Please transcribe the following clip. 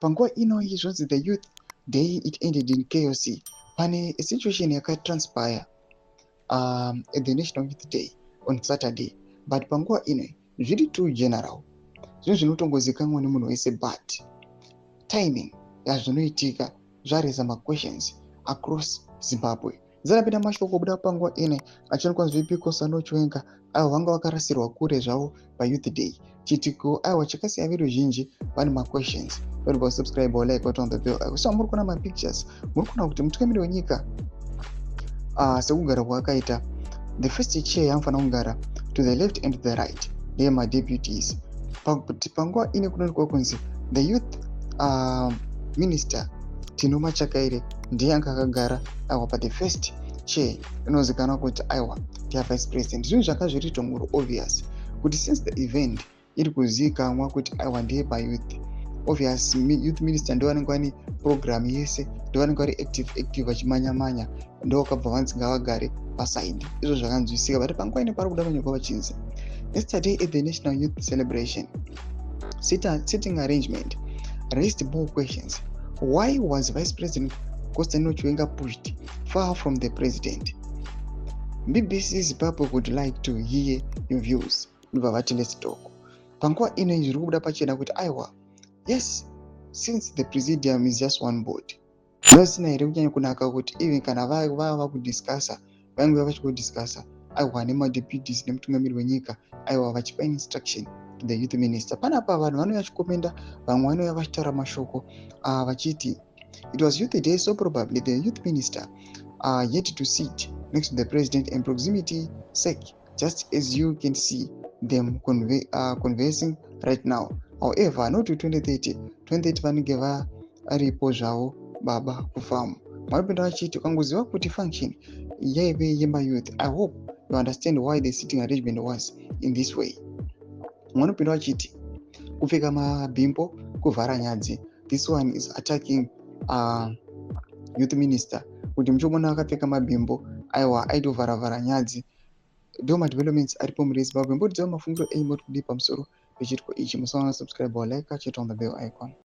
Panguva ino izvonzi the Youth Day, it ended in chaos. Pane situation yakatranspire at the National Youth Day on Saturday, but panguva ino zviri too general, zvinhu zvinotongozikanwa nemunhu wese, but timing yazvinoitika zvareza maquestions across Zimbabwe. Zanapinda mashoko kubuda panguva ino achionekwa VP Constantino Chiwenga, aiwa, vanga vakarasirwa kure zvavo paYouth Day. Chiitiko, aiwa, chakasiya veruzhinji vane maquestions. Vanobva subscribe, like, on the bell. So muri kuona mapictures, muri kuona kuti mutungamiri wenyika, sekugara kwaakaita, the first chair yaanofanira kugara to the left and to the right ndeyemadeputies. Pakuti panguva ine kunoonekwa kunzi the youth minister Tino Machakaire ndiye anga akagara, aiwa, pathe first chair inozikanwa kuti, aiwa, ndeyavice president. Zvinhu zvanga zviri tongoro obvious kuti since the event iri kuzivikanwa kuti, aiwa, ndeyepayouth, obvious youth minister ndo vanenge vane program yese, ndo vanenge vari active active vachimanya-manya, ndo vakabva vanzi ngavagare paside. Izvo zvakanzwisika, but panguva ine pari kuda vanyorwa vachinzi yesterday at the National Youth Celebration, sitting arrangement raised more questions. Why was Vice President Constantino Chiwenga pushed far from the president? BBC Zimbabwe would like to hear your views. Ndobva vati let's talk. Panguva ino zviri kubuda pachena kuti, aiwa, yes, since the presidium is just one board, zvinosina here kunyanya kunaka kuti even kana vava vakudiscussa, vainge vachikudiscussa, aiwa, nemadeputies nemutungamiri wenyika, aiwa, vachipa instruction to the youth minister. Panapa vanhu vanouya vachikomenda, vamwe vanouya vachitaura mashoko vachiti it was Youth Day, so probably the youth minister yet to sit next to the president and proximity sake, just as you can see them conversing right now. However, not to 2030. 2030 vanenge varipo zvavo baba kufamu. Vanopinda vachiti ukangoziva kuti function yaive yemayouth, I hope you understand why the sitting arrangement was in this way. Vanopinda vachiti kupfeka mabhimbo kuvhara nyadzi. This one is attacking youth minister kuti muchomona akapfeka mabhimbo, aiwa, aitovharavhara nyadzi. Ndo madevelopments aripo muri Zimbabwe. Mbotidziva mafungiro enyu, moti kudii pamusoro pechiitiko ichi? Musaona subscribe, like, chete on the bell icon.